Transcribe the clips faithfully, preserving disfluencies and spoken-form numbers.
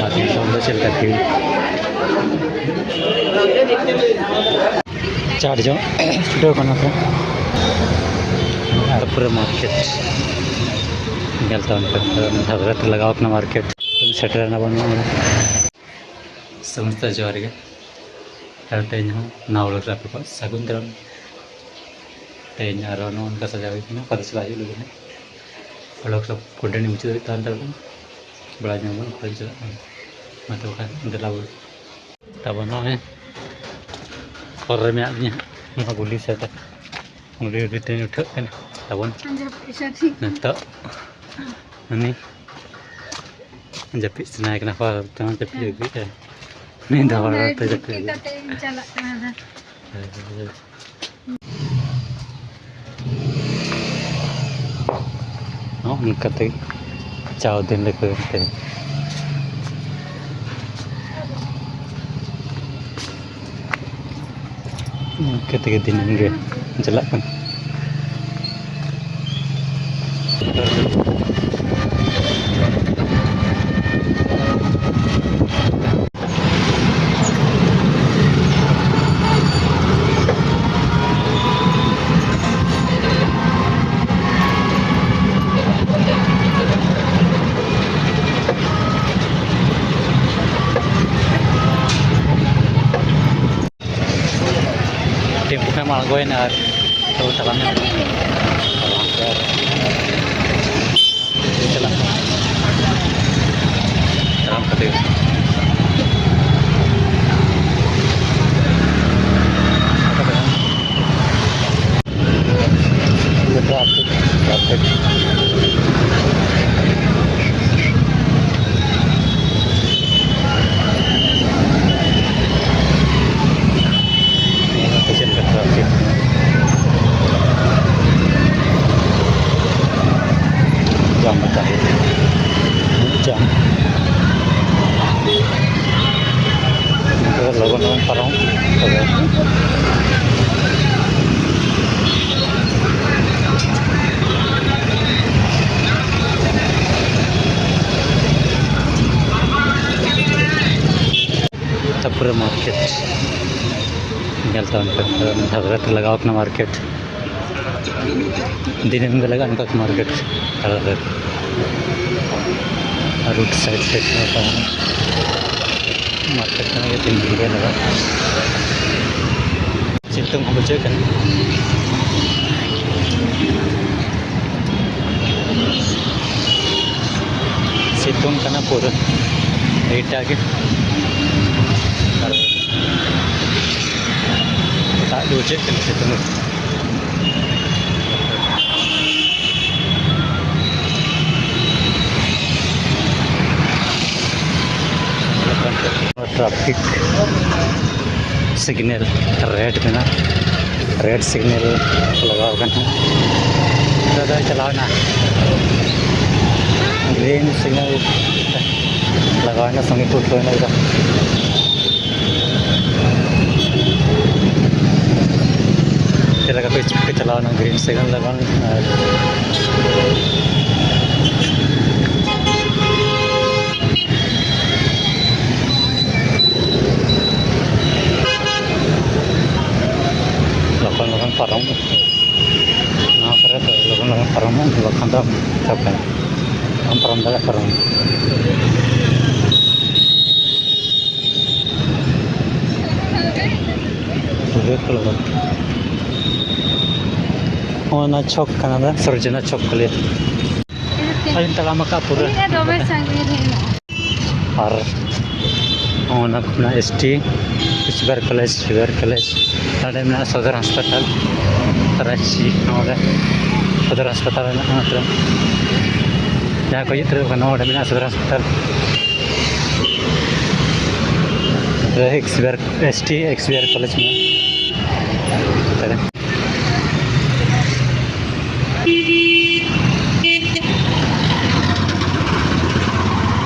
ᱟᱨ ᱱᱤᱛᱚᱜ ᱫᱚ ᱪᱮᱫ ᱞᱮᱠᱟ ᱵᱷᱤᱲ? ᱪᱟᱴ ᱡᱚᱢ ᱪᱷᱩᱴᱟᱹᱣ ᱠᱟᱱᱟ ᱠᱚ᱾ ᱟᱨ ᱯᱩᱨᱟᱹ ᱢᱟᱨᱠᱮᱴ ᱧᱮᱞ ᱛᱟᱵᱚᱱ ᱯᱮ, ᱫᱷᱟᱨᱮ ᱫᱷᱟᱨᱮ ᱛᱮ ᱞᱟᱜᱟᱣ ᱠᱟᱱᱟ ᱢᱟᱨᱠᱮᱴ᱾ ᱥᱮᱴᱮᱨ ᱮᱱᱟ ᱵᱚᱱ ᱱᱚᱣᱟ᱾ ᱥᱚᱢᱚᱥᱛᱟ ᱡᱚᱦᱟᱨ ᱜᱮ᱾ ᱟᱨ ᱛᱮᱦᱮᱧ ᱦᱚᱸ ᱱᱟᱣᱟ vlog ᱨᱮ ᱟᱯᱮ ᱠᱚᱣᱟᱜ ᱥᱟᱹᱜᱩᱱ ᱫᱟᱨᱟᱢ᱾ ᱛᱮᱦᱮᱧ ᱟᱨᱦᱚᱸ ᱱᱚᱜᱼᱚ ᱱᱚᱝᱠᱟ ᱥᱟᱡᱟᱣ ᱦᱩᱭ ᱠᱟᱱᱟ, ᱚᱠᱟ ᱫᱚ ᱪᱟᱞᱟᱜ ᱦᱩᱭᱩᱜ ᱞᱟᱹᱜᱤᱫ ᱦᱟᱸᱜ᱾ Vlog ᱥᱚᱵ content ᱢᱩᱪᱟᱹᱫ ᱦᱩᱭᱩᱜ ᱛᱟᱦᱮᱱ ᱛᱟᱵᱚᱱᱟ᱾ ᱵᱟᱲᱟᱭ ᱧᱟᱢ ᱵᱚᱱ ᱚᱠᱟ ᱨᱮ ᱪᱟᱞᱟᱜ ᱠᱟᱱᱟ᱾ ᱢᱟ ᱛᱚᱵᱮ ᱠᱷᱟᱱ ᱫᱮᱞᱟ ᱵᱚᱱ᱾ ᱛᱟᱵᱚᱱ ᱱᱚᱜᱼᱚᱭ ᱦᱚᱨ ᱨᱮ ᱢᱮᱱᱟᱜ ᱞᱤᱧᱟ ᱦᱟᱸᱜ, ᱱᱚᱣᱟ ᱜᱩᱞᱤ ᱥᱮᱫ ᱨᱮ᱾ ᱜᱩᱞᱤ ᱜᱩᱞᱤ ᱛᱮᱧ ᱩᱴᱷᱟᱹᱜ ᱠᱟᱱᱟ᱾ ᱛᱟᱵᱚᱱ᱾ ᱡᱟᱹᱯᱤᱫ ᱥᱟᱹᱨᱤ᱾ ᱱᱤᱛᱚᱜ ᱩᱱᱤ ᱡᱟᱹᱯᱤᱫ ᱥᱟᱱᱟᱭᱮ ᱠᱟᱱᱟ, ᱚᱠᱟ ᱛᱮᱦᱚᱸ ᱡᱟᱹᱯᱤᱫ ᱟᱹᱜᱩᱭᱮᱫᱼᱟ᱾ ᱩᱱᱤ ᱫᱚ ᱦᱚᱲ ᱦᱚᱲ ᱛᱮ ᱡᱟᱹᱯᱤᱫ ᱟᱹᱜᱩᱭᱮᱫᱼᱟ᱾ ᱠᱟᱛᱮ ᱤᱧ ᱪᱟᱞᱟᱜ ᱠᱟᱱᱟ ᱫᱟ᱾ ᱦᱳᱭ, ᱦᱳᱭ, ᱦᱳᱭ᱾ ᱱᱚᱜᱼᱚ ᱱᱚᱝᱠᱟ ᱛᱮ ᱪᱟᱣ ᱫᱤᱱ ᱞᱮᱠᱟ ᱛᱮ ᱱᱤᱝᱠᱟᱹ ᱛᱮᱜᱮ ᱫᱤᱱᱟᱹᱢ ᱜᱮ ᱪᱟᱞᱟᱜ ᱠᱟᱱᱟ᱾ ᱴᱮᱢᱯᱩ ᱠᱷᱚᱱ ᱮᱢ ᱟᱬᱜᱚᱭᱮᱱᱟ ᱟᱨ ᱛᱚ ᱛᱟᱲᱟᱢ ᱪᱟᱞᱟᱜ ᱠᱟᱱᱟ᱾ ᱛᱟᱲᱟᱢ ᱠᱟᱛᱮ ᱜᱮ᱾ Traffic, traffic. ᱧᱮᱞ ᱯᱮ ᱪᱮᱫ ᱞᱮᱠᱟ ᱴᱨᱟᱯᱷᱤᱠ᱾ ᱡᱟᱢ ᱞᱮᱠᱟ ᱦᱩᱭᱩᱜ ᱠᱟᱱᱟ᱾ ᱡᱟᱢ᱾ ᱱᱚᱝᱠᱟ ᱞᱚᱜᱚᱱ ᱞᱚᱜᱚᱱ ᱯᱟᱨᱚᱢ ᱛᱚᱵᱮ᱾ ᱢᱟᱨᱠᱮᱴ ᱧᱮᱞ ᱛᱟᱵᱚᱱ ᱯᱮ, ᱫᱷᱟᱨᱮ ᱫᱷᱟᱨᱮ ᱛᱮ ᱞᱟᱜᱟᱣ ᱠᱟᱱᱟ ᱢᱟᱨᱠᱮᱴ᱾ ᱫᱤᱱᱟᱹᱢ ᱜᱮ ᱞᱟᱜᱟᱜᱼᱟ ᱱᱚᱝᱠᱟ ᱢᱟᱨᱠᱮᱴ ᱫᱷᱟᱨᱮ ᱫᱷᱟᱨᱮ᱾ ᱟᱨ ᱨᱳᱰ ᱥᱟᱭᱤᱰ ᱥᱟᱭᱤᱰ ᱛᱮ ᱱᱚᱝᱠᱟ ᱢᱟᱨᱠᱮᱴ ᱠᱟᱱᱟ ᱜᱮ, ᱫᱤᱱ ᱜᱮ ᱞᱟᱜᱟᱜᱼᱟ᱾ ᱥᱤᱛᱩᱝ ᱦᱚᱸ ᱵᱩᱡᱷᱟᱹᱜ ᱠᱟᱱᱟ᱾ ᱥᱤᱛᱩᱝ ᱠᱟᱱᱟ ᱯᱩᱨᱟᱹ ᱮᱴᱟᱜ ᱜᱮ᱾ ᱟᱨ ᱮᱴᱟᱜ ᱜᱮ ᱵᱩᱡᱷᱟᱹᱜ ᱠᱟᱱᱟ ᱥᱤᱛᱩᱝ ᱨᱮ᱾ ᱴᱨᱟᱯᱷᱤᱠ ᱥᱤᱜᱽᱱᱮᱞ ᱨᱮᱰ ᱢᱮᱱᱟᱜᱼᱟ, ᱨᱮᱰ ᱥᱤᱜᱽᱱᱮᱞ ᱞᱟᱜᱟᱣ ᱟᱠᱟᱱᱟ᱾ ᱫᱟᱫᱟᱭ ᱪᱟᱞᱟᱣᱮᱱᱟ, ᱜᱨᱤᱱ ᱥᱤᱜᱽᱱᱮᱞ ᱞᱟᱜᱟᱣᱮᱱᱟ, ᱥᱚᱸᱜᱮ ᱠᱚ ᱩᱴᱷᱟᱹᱣᱮᱱᱟ ᱮᱠᱫᱚᱢ᱾ ᱪᱮᱫ ᱞᱮᱠᱟ ᱠᱚ ᱥᱯᱤᱰ ᱠᱚ ᱪᱟᱞᱟᱣᱮᱱᱟ, ᱜᱨᱤᱱ ᱥᱤᱜᱽᱱᱮᱞ ᱞᱟᱜᱟᱣ ᱮᱱᱟ᱾ ᱟᱨ ᱞᱚᱜᱚᱱ ᱞᱚᱜᱚᱱ ᱯᱟᱨᱚᱢ, ᱱᱚᱣᱟ ᱠᱚᱨᱮ ᱫᱚ ᱞᱚᱜᱚᱱ ᱞᱚᱜᱚᱱ ᱯᱟᱨᱚᱢᱚᱜ, ᱵᱟᱠᱷᱟᱱ ᱫᱚ ᱪᱟᱵᱟᱭᱟ, ᱵᱟᱢ ᱯᱟᱨᱚᱢ ᱫᱟᱲᱮᱭᱟᱜᱼᱟ ᱯᱟᱨᱚᱢ᱾ ᱯᱩᱨᱟᱹ ᱠᱚ ᱞᱚᱜᱚᱱ᱾ ᱚᱱᱟ ᱪᱷᱚᱠ ᱠᱟᱱᱟ, ᱫᱟ ᱥᱚᱨᱡᱚᱱᱟ ᱪᱷᱚᱠ ᱠᱚ ᱞᱟᱹᱭᱟ᱾ ᱟᱹᱞᱤᱧ ᱛᱟᱲᱟᱢ ᱟᱠᱟᱫ ᱯᱩᱨᱟᱹ᱾ ᱤᱧ ᱫᱚ ᱫᱚᱢᱮ ᱥᱟᱺᱜᱤᱧ ᱨᱮ ᱦᱮᱱᱟᱜᱼᱟ᱾ ᱟᱨ ᱚᱱᱟ ᱠᱷᱚᱱᱟᱜ S T Coochbehar college, Coochbehar college. ᱱᱚᱰᱮ ᱢᱮᱱᱟᱜᱼᱟ ᱥᱚᱫᱚᱨ ᱦᱟᱥᱯᱟᱛᱟᱞ, ᱨᱟᱺᱪᱤ᱾ ᱱᱚᱰᱮ ᱥᱚᱫᱚᱨ ᱦᱟᱥᱯᱟᱛᱟᱞ ᱢᱮᱱᱟᱜᱼᱟ, ᱱᱚᱛᱮ ᱨᱮ᱾ ᱡᱟᱦᱟᱸ ᱠᱚ ᱦᱤᱡᱩᱜ ᱛᱟᱞᱮ ᱠᱟᱱᱟ, ᱱᱚᱰᱮ ᱢᱮᱱᱟᱜᱼᱟ ᱥᱚᱫᱚᱨ ᱦᱟᱥᱯᱟᱛᱟᱞ᱾ ᱱᱚᱛᱮ ᱨᱮ ᱮᱠᱥᱵᱤᱟᱨ, ᱮᱥ ᱴᱤ ᱮᱠᱥᱵᱤᱟᱨ ᱠᱚᱞᱮᱡᱽ ᱢᱮᱱᱟᱜᱼᱟ᱾ ᱱᱚᱛᱮ ᱨᱮ᱾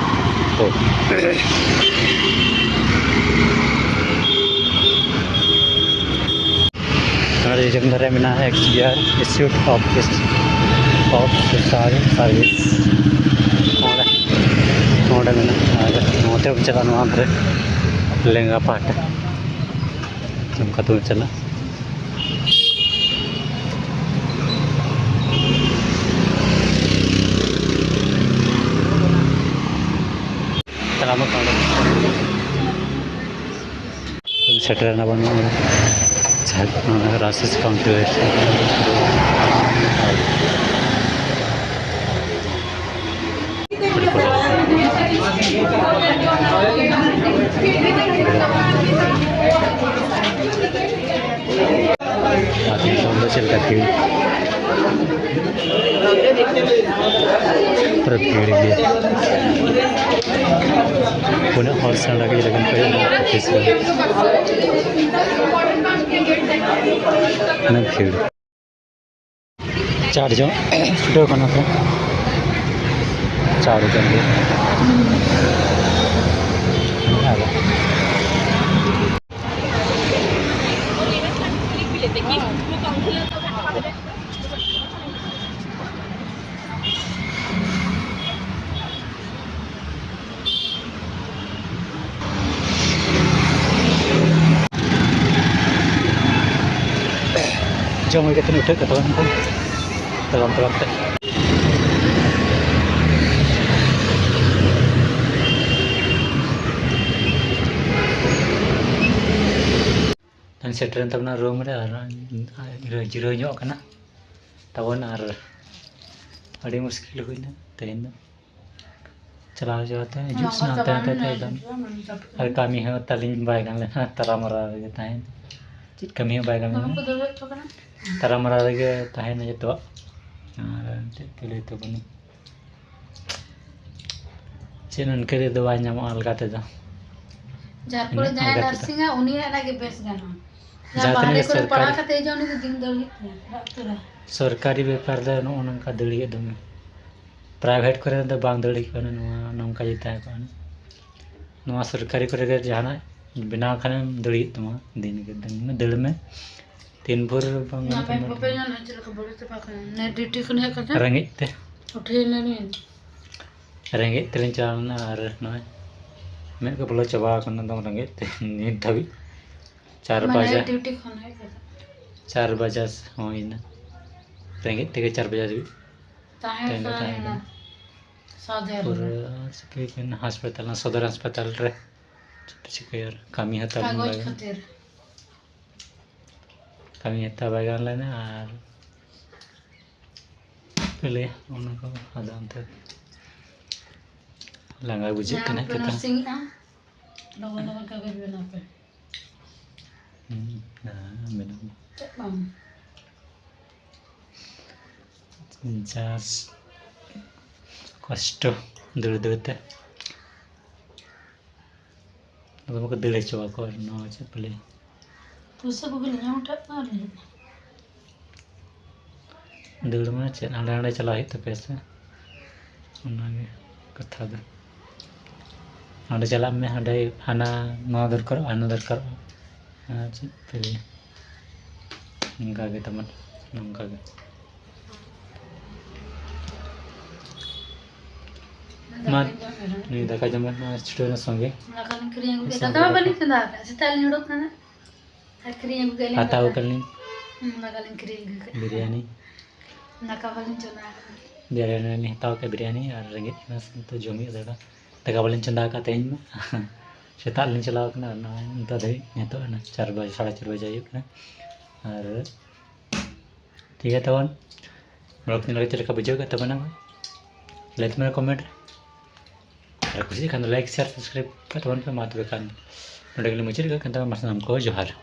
ᱟᱨ ᱡᱚᱡᱚᱢ ᱫᱷᱟᱨᱮ ᱢᱮᱱᱟᱜᱼᱟ ᱮᱠᱥᱵᱤᱟᱨ Institute of, of Social Service᱾ ᱱᱚᱰᱮ, ᱱᱚᱰᱮ ᱢᱮᱱᱟᱜᱼᱟ᱾ ᱟᱨ ᱱᱚᱛᱮ ᱵᱚᱱ ᱪᱟᱞᱟᱜᱼᱟ, ᱱᱚᱣᱟ ᱫᱷᱟᱨᱮ᱾ ᱞᱮᱸᱜᱟ ᱯᱟᱦᱴᱟ ᱱᱚᱝᱠᱟ ᱛᱮᱵᱚᱱ ᱪᱟᱞᱟᱜᱼᱟ᱾ ᱛᱟᱲᱟᱢ ᱟᱠᱟᱱ ᱥᱮᱴᱮᱨ ᱮᱱᱟ ᱵᱚᱱ ᱱᱚᱜᱼᱚᱭ ᱡᱷᱟᱲᱠᱷᱚᱸᱰ ᱨᱟᱥᱤᱥ ᱠᱟᱣᱩᱱᱴᱤ ᱨᱮ᱾ ᱟᱨ ᱱᱤᱛᱚᱝ ᱫᱚ ᱪᱮᱫ ᱞᱮᱠᱟ ᱵᱷᱤᱲ? ᱯᱩᱨᱟᱹ ᱵᱷᱤᱲ ᱜᱮ᱾ ᱩᱱᱟᱹᱜ ᱦᱚᱲ ᱥᱟᱢᱟᱝ ᱨᱮ ᱞᱟᱹᱜᱤᱫ ᱠᱚ ᱚᱯᱷᱤᱥ ᱨᱮ᱾ ᱩᱱᱟᱹᱜ ᱵᱷᱤᱲ᱾ ᱪᱟᱨ ᱡᱚᱱ ᱪᱷᱩᱴᱟᱹᱣ ᱠᱟᱱᱟ ᱠᱚ᱾ ᱪᱟᱨ ᱡᱚᱱ ᱜᱮ᱾ ᱡᱚᱢ ᱦᱩᱭ ᱠᱟᱛᱮ ᱩᱴᱷᱟᱹᱜ ᱠᱟᱛᱷᱟ ᱵᱟᱝ ᱠᱟᱱᱟ᱾ ᱛᱟᱲᱟᱢ ᱛᱟᱲᱟᱢ ᱛᱮ᱾ ᱥᱮᱴᱮᱨᱮᱱ ᱛᱟᱵᱚᱱᱟ ᱨᱩᱢ ᱨᱮ ᱟᱨ ᱡᱤᱨᱟᱹᱣ ᱧᱚᱜ ᱠᱟᱱᱟ ᱛᱟᱵᱚᱱ ᱟᱨ ᱟᱹᱰᱤ ᱢᱩᱥᱠᱤᱞ ᱦᱩᱭᱱᱟ ᱛᱮᱦᱮᱧ ᱫᱚ᱾ ᱪᱟᱞᱟᱣ ᱪᱟᱞᱟᱣ ᱛᱮ ᱦᱤᱡᱩᱜ ᱥᱮᱱᱚᱜ ᱦᱟᱱᱛᱮ ᱱᱟᱛᱮ ᱛᱮ ᱮᱠᱫᱚᱢ᱾ ᱟᱨ ᱠᱟᱹᱢᱤ ᱦᱚᱸ ᱛᱟᱹᱞᱤᱧ ᱵᱟᱭ ᱜᱟᱱ ᱞᱮᱱᱟ, ᱛᱟᱨᱟᱢᱟᱨᱟ ᱨᱮᱜᱮ ᱛᱟᱦᱮᱸ᱾ ᱪᱮᱫ ᱠᱟᱹᱢᱤ ᱦᱚᱸ ᱵᱟᱭ ᱜᱟᱱ ᱞᱮᱱᱟ᱾ ᱛᱟᱨᱟᱢᱟᱨᱟ ᱨᱮᱜᱮ ᱛᱟᱦᱮᱱᱟ ᱡᱚᱛᱚᱣᱟᱜ᱾ ᱟᱨ ᱪᱮᱫ ᱠᱚ ᱞᱟᱹᱭ ᱛᱟᱵᱚᱱᱟ? ᱪᱮᱫ ᱤᱱᱠᱟᱹ ᱛᱮᱫᱚ ᱵᱟᱭ ᱧᱟᱢᱚᱜᱼᱟ ᱟᱞᱜᱟ ᱛᱮᱫᱚ᱾ ᱡᱟᱦᱟᱸ ᱠᱚᱨᱮ ᱡᱟᱦᱟᱸᱭ ᱟᱞᱜᱟ ᱛᱮᱫᱚ᱾ ᱱᱟᱨᱥᱤᱝᱟ, ᱩᱱᱤᱭᱟᱜ ᱚᱱᱟ ᱜᱮ ᱵᱮᱥ ᱜᱟᱱᱚᱜᱼᱟ᱾ ᱡᱟᱦᱟᱸ ᱡᱟᱦᱟᱸ ᱵᱟᱦᱨᱮ ᱛᱤᱱᱟᱹᱜ ᱠᱚᱨᱮ ᱥᱚᱨᱠᱟᱨᱤ ᱯᱟᱲᱦᱟᱣ ᱠᱟᱛᱮ ᱦᱤᱡᱩᱜᱼᱟ, ᱩᱱᱤ ᱫᱚ ᱫᱤᱱ ᱫᱚ ᱦᱩᱭᱩᱜ ᱛᱟᱭᱟ, ᱚᱲᱟᱜ ᱠᱚᱨᱮ᱾ ᱥᱚᱨᱠᱟᱨᱤ ᱵᱮᱯᱟᱨ ᱫᱚ ᱱᱚᱜᱼᱚ ᱱᱚᱝᱠᱟ ᱫᱟᱹᱲ ᱦᱩᱭᱩᱜ ᱫᱚᱢᱮ᱾ ᱯᱨᱟᱭᱵᱷᱮᱴ ᱠᱚᱨᱮ ᱫᱚ ᱵᱟᱝ ᱫᱟᱹᱲ ᱦᱩᱭᱩᱜ ᱠᱟᱱᱟ, ᱱᱚᱣᱟ ᱱᱚᱝᱠᱟ ᱜᱮ ᱛᱟᱦᱮᱸ ᱠᱚᱜᱼᱟ᱾ ᱱᱚᱣᱟ ᱥᱚᱨᱠᱟᱨᱤ ᱠᱚᱨᱮ ᱜᱮ ᱡᱟᱦᱟᱱᱟᱜ ᱵᱮᱱᱟᱣ ᱠᱷᱟᱱᱮᱢ ᱫᱟᱹᱲ ᱦᱩᱭᱩᱜ ᱛᱟᱢᱟ, ᱫᱤᱱ ᱜᱮ ᱫᱟᱹᱲ ᱢᱮ, ᱫᱟᱹᱲ ᱢᱮ᱾ ᱛᱤᱱ ᱵᱷᱳᱨ ᱵᱟᱝ ᱜᱟᱱᱚᱜ ᱛᱟᱢᱟ᱾ ᱵᱟᱯᱮ ᱧᱟᱢᱟ, ᱪᱮᱫ ᱞᱮᱠᱟ ᱵᱚᱞᱮ ᱪᱟᱵᱟ ᱠᱟᱱᱟ? ᱱᱮ ᱰᱤᱭᱩᱴᱤ ᱠᱷᱚᱱ ᱦᱮᱡ ᱠᱟᱛᱮ ᱨᱮᱸᱜᱮᱡ ᱛᱮ᱾ ᱩᱴᱷᱟᱹᱭ ᱱᱟᱞᱤᱧ᱾ ᱨᱮᱸᱜᱮᱡ ᱛᱮᱞᱤᱧ ᱪᱟᱞᱟᱣ ᱞᱮᱱᱟ ᱟᱨ ᱱᱚᱜᱼᱚᱭ ᱢᱮᱫ ᱠᱚ ᱵᱚᱞᱚ ᱪᱟᱵᱟ ᱟᱠᱟᱱᱟ ᱫᱚᱢᱮ ᱨᱮᱸᱜᱮᱡ ᱛᱮ ᱱᱤᱛ ᱫᱷᱟᱹᱵᱤᱡ᱾ ᱪᱟᱨ ᱢᱟᱱᱮ ᱵᱟᱡᱟ ᱰᱤᱭᱩᱴᱤ ᱠᱷᱚᱱ ᱦᱮᱡ ᱠᱟᱛᱮ᱾ ᱪᱟᱨ ᱵᱟᱡᱟ ᱦᱩᱭᱱᱟ, ᱨᱮᱸᱜᱮᱡ ᱛᱮᱜᱮ ᱪᱟᱨ ᱵᱟᱡᱟ ᱫᱷᱟᱹᱵᱤᱡ᱾ ᱛᱟᱦᱮᱸ ᱛᱮᱦᱮᱧ ᱫᱚ ᱛᱟᱦᱮᱸ ᱠᱟᱱᱟ᱾ ᱥᱟᱫᱷᱮᱨ ᱯᱩᱨᱟᱹ ᱨᱮ᱾ ᱪᱤᱠᱟᱹ ᱠᱟᱱᱟ ᱦᱟᱥᱯᱟᱛᱟᱞ, ᱥᱚᱫᱚᱨ ᱦᱟᱥᱯᱟᱛᱟᱞ ᱨᱮ᱾ ᱪᱮᱫ ᱯᱮ ᱪᱤᱠᱟᱹᱭᱟ ᱟᱨ? ᱠᱟᱹᱢᱤ ᱦᱚᱸ ᱛᱟᱵᱚᱱ ᱠᱟᱜᱚᱡᱽ ᱞᱟᱜᱟᱜᱼᱟ᱾ ᱠᱷᱟᱹᱛᱤᱨ᱾ ᱠᱟᱹᱢᱤ ᱦᱟᱛᱟᱣ ᱵᱟᱭ ᱜᱟᱱ ᱞᱮᱱᱟ ᱟᱨ ᱪᱮᱫ ᱯᱮ ᱞᱟᱹᱭᱟ ᱚᱱᱟ ᱠᱚ᱾ ᱟᱫᱚ ᱚᱱᱛᱮ ᱞᱟᱸᱜᱟ ᱵᱩᱡᱷᱟᱹᱜ ᱡᱟᱦᱟᱸ ᱠᱟᱱᱟ ᱯᱮ ᱪᱮᱛᱟ᱾ ᱱᱟᱨᱥᱤᱝ ᱮᱜᱼᱟ, ᱞᱚᱜᱚᱱ ᱞᱚᱜᱚᱱ ᱠᱟᱜᱚᱡᱽ ᱵᱮᱱᱟᱣ ᱯᱮ᱾ ᱦᱩᱸ, ᱦᱮᱸ, ᱢᱮᱱᱟᱜᱼᱟ᱾ ᱪᱮᱫ ᱵᱟᱝ? ᱡᱟᱥ ᱠᱚᱥᱴᱚ ᱫᱟᱹᱲ ᱫᱟᱹᱲ ᱛᱮ᱾ ᱟᱫᱚ ᱵᱟᱠᱚ ᱫᱟᱹᱲ ᱦᱚᱪᱚ ᱟᱠᱚ ᱟᱨ ᱱᱚᱣᱟ ᱪᱮᱫ ᱯᱮ ᱞᱟᱹᱭᱟ? ᱯᱩᱭᱥᱟᱹ ᱠᱚᱜᱮ ᱞᱤᱧ ᱧᱟᱢ ᱦᱚᱴᱚ ᱠᱟᱜᱼᱟ ᱟᱹᱞᱤᱧ᱾ ᱫᱟᱹᱲ ᱢᱟ ᱪᱮᱫ, ᱦᱟᱸᱰᱮ ᱱᱟᱸᱰᱮ ᱪᱟᱞᱟᱣ ᱦᱩᱭᱩᱜ ᱛᱟᱯᱮᱭᱟ ᱥᱮ? ᱚᱱᱟᱜᱮ ᱠᱟᱛᱷᱟ ᱫᱚ᱾ ᱦᱟᱸᱰᱮ ᱪᱟᱞᱟᱜ ᱢᱮ, ᱦᱟᱸᱰᱮ ᱦᱟᱱᱟ ᱱᱚᱣᱟ ᱫᱚᱨᱠᱟᱨᱚᱜᱼᱟ, ᱦᱟᱱᱟ ᱫᱚᱨᱠᱟᱨᱚᱜᱼᱟ᱾ ᱟᱨ ᱪᱮᱫ ᱯᱮ ᱞᱟᱹᱭᱟ? ᱱᱚᱝᱠᱟ ᱜᱮ ᱛᱟᱵᱚᱱ, ᱱᱚᱝᱠᱟ ᱜᱮ᱾ ᱢᱟ, ᱱᱩᱭ ᱫᱟᱠᱟ ᱡᱚᱢ ᱢᱮ, ᱱᱚᱣᱟ ᱪᱷᱩᱴᱟᱹᱣ ᱮᱱᱟ ᱥᱚᱸᱜᱮ᱾ ᱫᱟᱠᱟ ᱞᱤᱧ ᱠᱤᱨᱤᱧ ᱟᱹᱜᱩ ᱠᱮᱫᱟ᱾ ᱥᱚᱸᱜᱮ ᱫᱟᱠᱟ ᱢᱟ ᱫᱟᱠᱟ᱾ ᱵᱟᱹᱞᱤᱧ ᱪᱚᱸᱫᱟ ᱟᱠᱟᱫ, ᱥᱮᱛᱟᱜ ᱞᱤᱧ ᱩᱰᱩᱠ ᱠᱟᱱᱟ᱾ ᱟᱨ ᱠᱤᱨᱤᱧ ᱟᱹᱜᱩ ᱠᱮᱫ ᱞᱤᱧ ᱦᱟᱛᱟᱣ ᱫᱟᱠᱟ᱾ ᱟᱠᱟᱫ ᱞᱤᱧ ᱦᱩᱸ, ᱫᱟᱠᱟ ᱞᱤᱧ ᱠᱤᱨᱤᱧ ᱟᱹᱜᱩ ᱠᱮᱫ᱾ ᱵᱤᱨᱭᱟᱱᱤ᱾ ᱫᱟᱠᱟ ᱵᱟᱹᱞᱤᱧ ᱪᱚᱸᱫᱟ ᱟᱠᱟᱫᱟ᱾ ᱵᱤᱨᱭᱟᱱᱤ ᱞᱤᱧ ᱦᱟᱛᱟᱣ ᱠᱮᱫ, ᱵᱤᱨᱭᱟᱱᱤ, ᱟᱨ ᱨᱮᱸᱜᱮᱡ ᱠᱟᱱᱟ ᱥᱮ ᱱᱤᱛᱚᱜ ᱡᱚᱢ ᱦᱩᱭᱩᱜᱼᱟ ᱫᱟᱠᱟ᱾ ᱫᱟᱠᱟ ᱵᱟᱹᱞᱤᱧ ᱪᱚᱸᱫᱟ ᱟᱠᱟᱫ ᱛᱮᱦᱮᱧ ᱢᱟ᱾ ᱥᱮᱛᱟᱜ ᱞᱤᱧ ᱪᱟᱞᱟᱣ ᱠᱟᱱᱟ, ᱟᱨ ᱱᱚᱜᱼᱚᱭ ᱱᱤᱛᱚᱜ ᱫᱷᱟᱹᱵᱤᱡ, ᱱᱤᱛᱚᱜ ᱮᱱᱟ ᱪᱟᱨ ᱵᱟᱡᱮ, ᱥᱟᱲᱮ ᱪᱟᱨ ᱵᱟᱡᱮ ᱦᱩᱭᱩᱜ ᱠᱟᱱᱟ᱾ ᱟᱨ ᱴᱷᱤᱠ ᱜᱮᱭᱟ ᱛᱟᱵᱚᱱ, vlog ᱧᱮᱞ ᱠᱟᱛᱮ ᱪᱮᱫ ᱞᱮᱠᱟ ᱵᱩᱡᱷᱟᱹᱣ ᱠᱮᱫ ᱛᱟᱵᱚᱱᱟ ᱞᱟᱹᱭ ᱛᱟᱵᱚᱱ ᱯᱮ comment ᱨᱮ᱾ ᱟᱨ ᱠᱩᱥᱤᱭᱟᱜ ᱠᱷᱟᱱ ᱫᱚ like, share, subscribe ᱠᱟᱜ ᱛᱟᱵᱚᱱ ᱯᱮ᱾ ᱢᱟ ᱛᱚᱵᱮ ᱠᱷᱟᱱ ᱱᱚᱸᱰᱮ ᱜᱮᱞᱤᱧ ᱢᱩᱪᱟᱹᱫ ᱠᱟᱜ ᱠᱟᱱ ᱛᱟᱵᱚᱱᱟ᱾ ᱢᱟ ᱥᱟᱱᱟᱢ ᱠᱚ ᱡᱚᱦᱟᱨ᱾